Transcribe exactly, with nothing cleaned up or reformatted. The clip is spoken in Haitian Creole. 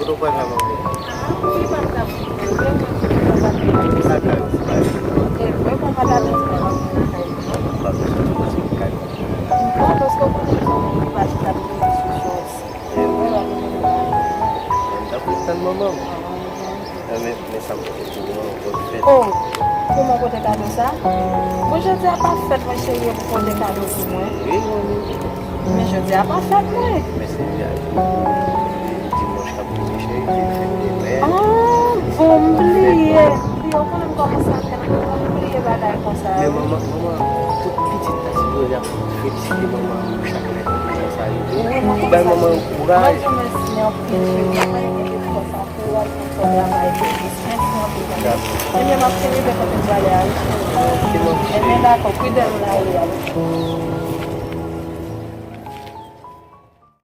Ou pral la, manmi? Ah, wi, m ap la pou mwen. Sa ka, sa ka. E mwen, mwen pa ta bezwen nan lakay mwen. M pa bezwen nan lakay mwen. Non, paske w konnen jan mwen pa chita pou mwen sou chòs. E mwen, m ap bezwen nan lakay mwen. M t ap ret tann manman m. Ah, wi. Men, men sa m pote pou ou an, bòn fèt. Oh, pou mwen pote kado sa? Bon, jodi a pa fèt mwen, cheri, e pou pote kado pou mwen. Wi, manmi. Men jodi a pa fèt mwen. Men se di a, dimanch k ap vini, cheri, se fèt de mè. Oh, bon, m bliye. M bliye, ou konnen m kòmanse antrènman, m bliye bagay konsa, wi. Men manman, manman, tout pitit ta sipoze ap felisite manman pou chak lè konsa rive. Wi, mwen konn sa. Bay manman yon kouraj. Mwen di w mèsi anpil, cheri. Mwen pa gen defo sa. Pou w al fè travay plis. Mèsi anpil, tande. Ebyen, m ap fini fè kote m prale a, wi, cheri. Ebyen, dakò, pride nan lari a, wi.